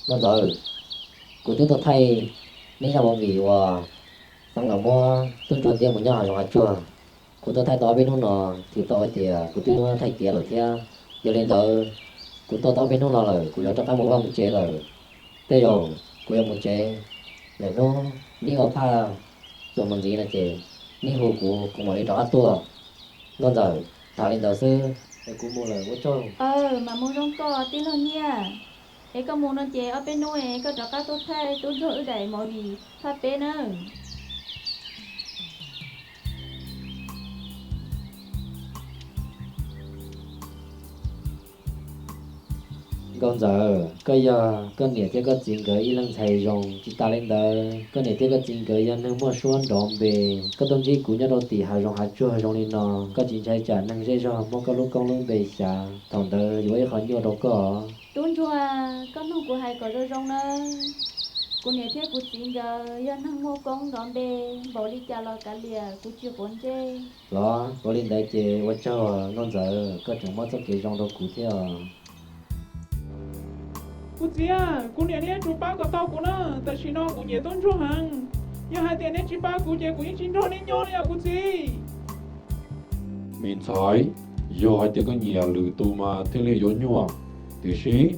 Nkauj Ntxawm, kuv twb tau thaij nej zaj movie uas Xeev Laus muab tub ntsuag ntiab mus nyob hav zoov hav tsuag. Kuv tau thaij tau ob peb hnub no, thiaj tau hais tias kuv twb muab thaij tiav lawm thiab. Yog li ntawd, kuv tuaj tau ob peb hnub no lawm, kuv yuav rov qab mus vaj mus tsev lawm. Tej zaum kuv yuav mus tsev, lwm hnub neb ua phaj txuas mus ntxiv no ces neb hu kuv, kuv mam li rov qab tuaj. Nkauj Ntxawm, tham li ntawd xwb es kuv mus lawm, ua tsaug. Aw, mam mus zoo koj tij laug Nyiaj. Es koj mus no ces ob peb hnub es koj rov qab tuaj thaij tub ntsuag wb daim movie phaj peb nawb. Nkauj Ntxawm, koj yog koj niam thiab koj txiv nkawd ib leeg ntxhais zoo. Tsis tas li ntawd, koj niam thiab koj txiv nkawd yog neeg muaj suab nrov npe. Koj tuaj ntsib kuv nyob rau tim hav zoov hav tsuag zoo li no, koj tsis ntshai tsam neeg zej zog muab koj lub koob lub npe xyav, thaum ntawd yuav ua ib qho nyuaj rau koj. Tub ntsuag, koj nug kuv hais kom zoo zoo nawb. Kuv niam thiab kuv txiv nkawd yog neeg muaj koob nrov npe, npaum li cas los kav liam, kuv tsis quav ntsej. Los ua li ntawd ces ua tsaug Nkauj Ntxawm, koj tseem muab txoj kev zoo rau kuv thiab os. Kuv txiv, kuv niam neb yuav tsum pab kom tau kuv na, tam sim no kuv nyiam tub ntsuag heev. Yog hais tias neb tsis pab kuv ces kuv yeej tsis nrog neb nyob li os kuv txiv. Me ntxhais, yog hais tias koj nyiam lwm tus mas thiaj li yuav nyuaj, tiam sis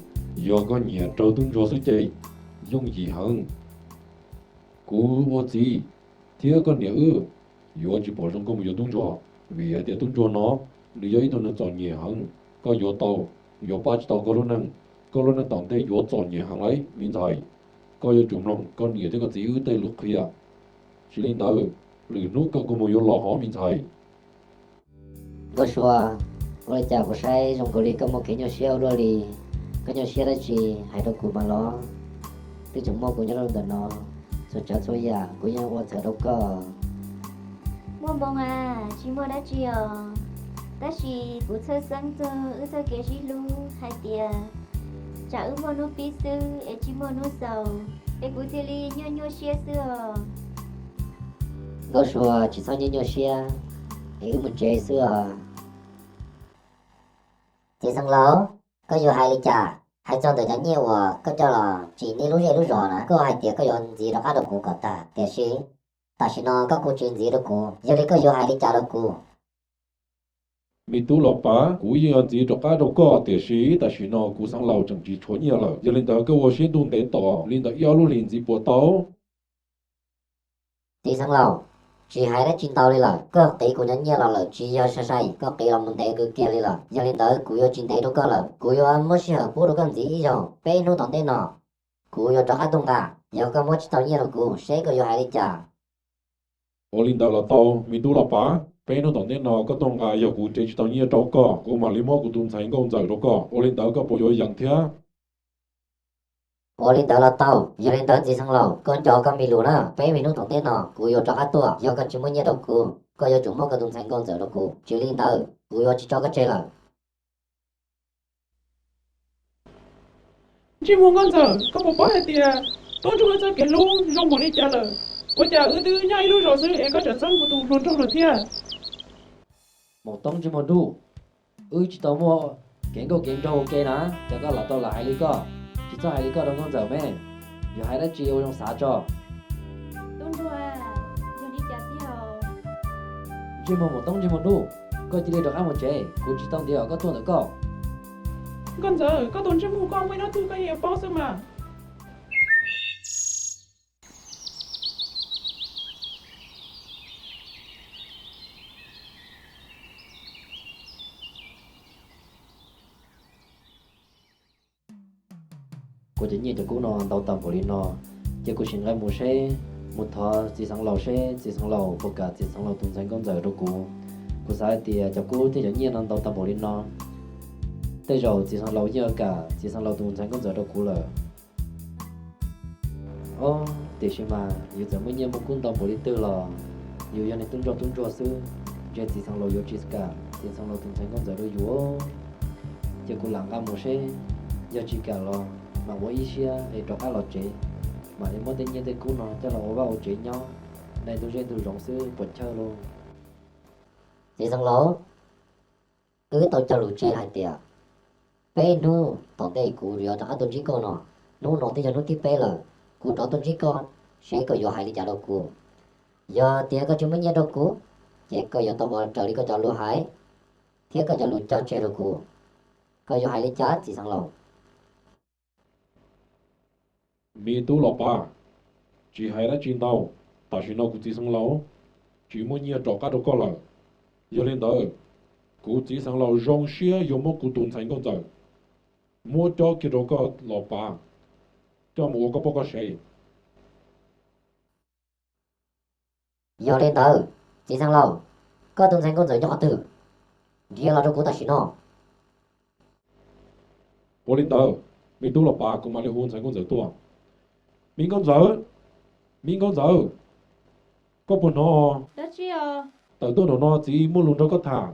yog koj nyiam raug tub ntsuag xwb ces yooj yim heev. Kuv ua txiv thiab koj niam wb yuav tsis pom zoo koj mus yuav tub ntsuag, vim hais tias tub ntsuag no nws yog ib tug neeg txom nyem heev. Koj yuav tau, yuav pab tsis tau koj lub neej, koj lub neej tom ntej yuav txom nyem heev lauj me ntxhais. Koj yuav tsum mloog koj niam thiab koj txiv wb tej lus qhia. Tsis li ntawd, lwm hnub koj kua muag yuav los hov me ntxhais. Nkauj Sua, ua li cas kuv saib zoo nkaus li koj muaj kev nyuaj siab ua luaj li? Koj nyuaj siab dab tsi? Hais rau kuv mas los. Twb tseem muaj kuv nyob rau ntawm no, txhua tsav txhua yam kuv yeej ua txhaws rau koj. Muaj Npoo a, tsis muaj dab tsi os, tab sis kuv txhawj xeeb txog wb txoj kev sib hlub hais tias tsam wb muaj hnub pib xwb es tsis muaj hnub xaus, es kuv thiaj li nyuaj nyuaj siab xwb os. Nkauj Sua, tsis txhob nyuaj nyuaj siab, es wb mus tsev xwb os. Txiv Xeev Laus, koj yuav hais li cas? Hais txog ntawm cov nyiaj uas koj coj los tsim nej lub zej lub zos na, koj hais tias koj yuav ntxiv rov qab rau kuv kom tag, tiam sis tam sim no koj kuj tsis ntxiv rau kuv, yog li koj yuav hais li cas rau kuv? Me tub Los Pav, kuv yeej yuav ntxiv rov qab rau koj, tiam sis tam sim no kuv Xeev Laus tseem tsis tshuav nyiaj lawm, yog li ntawd koj ua siab ntuj ntev tos li ntawm ib ob lub hlis ntxiv puas tau? Txiv Xeev Laus, tsis hais dab tsi ntau li lawm, koj qiv kuv cov nyiaj los lawm tsis yog sai sai, koj qiv los mus ntev kawg kiag li lawm. Yog li ntawd kuv yuav tsis ntev rau koj lawm, kuv yuav muab sij hawm pub rau koj ntxiv ib zaug, peb hnub tom ntej no kuv yuav rov qab tuaj nqa. Yog koj muab tsis tau nyiaj rau kuv, seb koj yuav hais li cas? Ua li ntawd los tau, me tub Los Pav. Peb hnub tom ntej no koj tuaj nqa, yog kuv tsev tsis tau nyiaj rau koj, kuv mam li muab kuv tus ntxhais Nkauj Ntxawm rau koj. Ua li ntawd koj puas yuav yeem thiab? Ua li ntawd los tau. Yog li ntawd Txiv Xeev Laus, koj nco koj me lus na, peb me hnub tom ntej no kuv yuav rov qab tuaj. Yog koj tsis muab nyiaj rau kuv, koj yuav tsum muab koj tus ntxhais Nkauj Ntxawm rau kuv, tsis li ntawd kuv yuav tsis tso koj tseg lawm. Ntsej muag Nkauj Ntxawm, koj puas paub hais tias tub ntsuag wb txoj kev hlub zoo npaum li cas lawm? Ua cas wb twb nyob ib lub zos xwb es koj tseem txeeb kuv tus hluas nraug lawm thiab? Maum Toob Ntsej Muag Ntuj, wb tsis tau muaj kev nkauj kev nraug ua ke na, cas koj lam tau lam hais li koj? Tsis txhob hais li koj rau Nkauj Ntxawm me, yog hais dab tsi ua zoo xav tso. Tub ntsuag, yog li cas thiab? Ntsej muag Maum Toob Ntsej Muag Ntuj, koj cia li rov qab mus tsev, kuv tsis tau ntiav kom koj tuaj ntawm koj. Nkauj Ntxawm, koj tus ntsej muag koj muaj ib hnub twg koj yeej yuav paub xwb mas. Kuv cov nyiaj cov kub no ntau tag npaum li no, ces kuv sim nqa mus seb, mus thov Txiv Xeev Laus seb Txiv Xeev Laus puas kam Txiv Xeev Laus tus ntxhais Nkauj Ntxawm rau kuv. Kuv xav hais tias cov kub thiab cov nyiaj no ntau tag npaum li no, tej zaum Txiv Xeev Laus yeej kam Txiv Xeev Laus tus ntxhais Nkauj Ntxawm rau kuv lawm. Ob, tiam sis mas yus txawm muaj nyiaj muaj kub ntau npaum li twg los yus yog niag tub ntsuag tub ntsuag xwb, ntshe Txiv Xeev Laus yuav tsis kam Txiv Xeev Laus tus ntxhais Nkauj Ntxawm rau yus. Ces kuv lam nqa mus seb, yog tsis kam los mam ua ib siab es rov qab los tsev, mam li muab tej nyiaj tej kub no coj los ua vaj ua tsev nyob, nais ntug zej ntug zoov xwb puas chawj lauj. Txiv Xeev Laus, wb tau cog lus tseg hais tias peb hnub tom ntej kuv yuav rov qab tuaj ntsib koj no. Hnub no twb yog hnub thib peb lawm, kuv rov tuaj ntsib koj, seb koj yuav hais li cas rau kuv. Yog tias koj tsis muab nyiaj rau kuv, ces koj yuav tau ua raws li koj cov lus hais, thiab koj cov lus cog tseg rau kuv. Koj yuav hais li cas txiv xeev laus? Me tub los pav, tsis hais dab tsi ntau, tam sim no kuv txiv xeev laus tsis muaj nyiaj rov qab rau koj lawm. Yog li ntawd, kuv txiv xeev laus zoo siab yuav muab kuv tus ntxhais nkauj ntxawm muab cob kiag rau koj los pav, coj mus ua koj poj koj sev. Yog li ntawd, txiv xeev laus, koj tus ntxhais nkauj ntxawm nyob qhov twg? Nrhiav los rau kuv tam sim no. Ua li ntawd, me tub los pav, kuv mam li hu ntxhais nkauj ntxawm tuaj. Me nkauj ntxawm, me nkauj ntxawm, koj puas hnov? Tawm tuaj nraum no, txiv muaj lus nrog koj tham.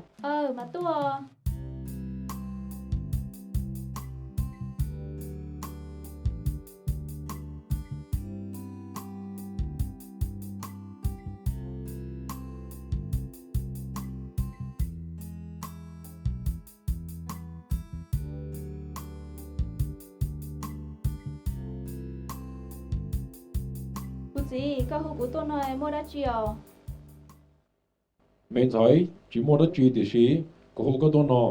Kuv txiv, koj hu kuv tuaj no muaj dab tsi os? Me ntxhais, tsis muaj dab tsi, tiam sis kuv hu koj tuaj no,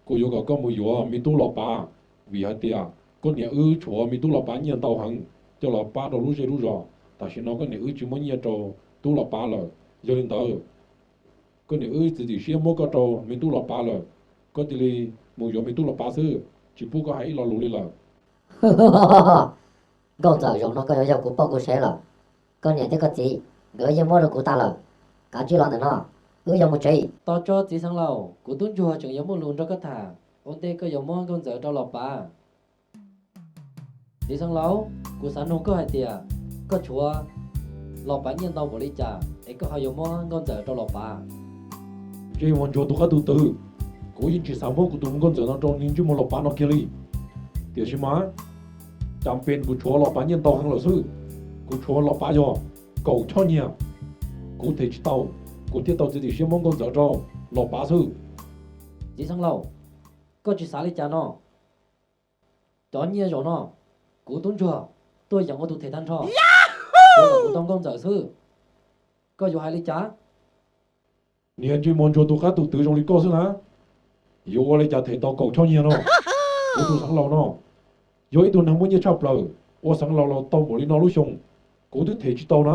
kuv yuav kom koj mus yuav me tub los pav, vim hais tias koj niam wb tshuav me tub los pav nyiaj ntau heev coj los pab rau lub zej lub zos. Tam sim no koj niam wb tsis muaj nyiaj rau tub los pav lawm. Yog li ntawd, koj niam wb txiav txim siab muab koj rau me tub los pav lawm, koj cia li mus yuav me tub los pav xwb, tsis pub koj hais ib lo lus li lawm. Nkauj ntxawm, zaum no koj yuav yog kuv poj kuv sev lawm. Koj niam thiab koj txiv nkawd yeej muab rau kuv tas lawm. Kav tsij los ntawm no, wb yuav mus tsev. Tos tso txiv xeev laus, kuv tub ntsuag tseem yuav muaj lus nrog koj tham ua ntej koj yuav muab nkauj ntxawm rau los pav. Txiv xeev laus, kuv xav nug koj hais tias, koj tshuav los pav nyiaj ntau npaum li cas es koj ho yuav muab nkauj ntxawm rau los pav? Ntsej muag ntsuag tus qab tus twg, kuv yeej tsis xav muab kuv tus nkauj ntxawm no rau niag ntsej muag los pav no kiag li. Tiam sis mas, cas pes kuv tshuav los pav nyiaj ntau heev lawm xwb. Kuv tshuav los pav yog kaum choj nyiaj. Kuv them tsis tau, kuv thiaj tau txiav txim siab muab nkauj ntxawm rau los pav xwb. Txiv xeev laus, koj tsis xav li cas no? Cov nyiaj zaum no, kuv tub ntsuag tuaj yeem ua tus them tag nrho, kuv tau nkauj ntxawm xwb. Koj yuav hais li cas? Niag ntsej muag ntsuag tus qab tus twg zoo li koj xwb na, yuav ua li cas them tau kaum choj nyiaj no? Kuv tus xeev laus no yog ib tug neeg muaj nyiaj tshaj plaws, ua xeev laus los tau npaum li no lub xyoo, kuv twb them tsis tau na,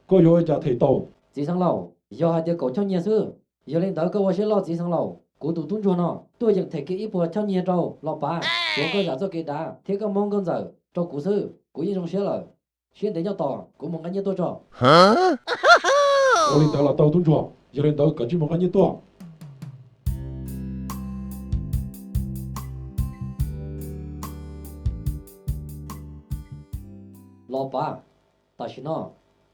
koj yuav ua li cas them tau? Txiv xeev laus, yog hais tias kaum choj nyiaj xwb, yog li ntawd koj ua siab loj txiv xeev laus, kuv tus tub ntsuag no tuaj yeem them kiag ib puas choj nyiaj rau los pav, tsuav koj zam txoj kev dav thiab koj muab nkauj ntxawm rau kuv xwb, kuv yeej zoo siab lawm. Siab ntev nyob tos, kuv mus nqa nyiaj tuaj tso. Ua li ntawd los tau tub ntsuag, yog li ntawd koj cia li mus nqa nyiaj tuaj. Los pav, tam sim no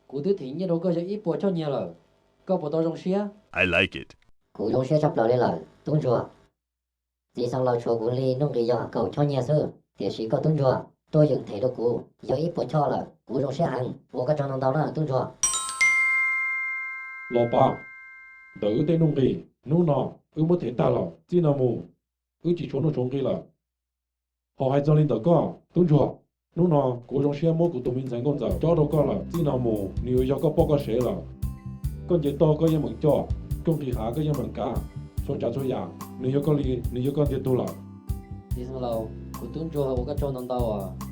kuv twb them nyiaj rau koj yog ib puas choj nyiaj lawm, koj puas tau zoo siab? Kuv zoo siab tshaj plaws li lawm tub ntsuag. Txiv xeev laus tshuav kuv li nuj nqis yog kaum choj nyiaj xwb, tiam sis koj tub ntsuag tuaj yeem them rau kuv yog ib puas choj lawm, kuv zoo siab heev, ua koj tsaug ntau ntau na tub ntsuag. Los pav, ntawm wb tej nuj nqis hnub no wb muab them tag lawm, txij no mus wb tsis tshuav nuj tshuav nqis lawm. Ho hais txog li ntawm koj tub ntsuag, hnub no kuv zoo siab muab kuv tus me ntxhais nkauj ntxawm cob rau koj lawm, txij no mus nws yuav yog koj poj koj sev lawm. Koj nce toj koj yeej meem coj, koj nqis hav koj yeej meem kav, txhua tsav txhua yam nws yog koj li, nws yog koj ntiag tug lawm. Txiv xeev laus, kuv tub ntsuag ua koj tsaug ntau ntau.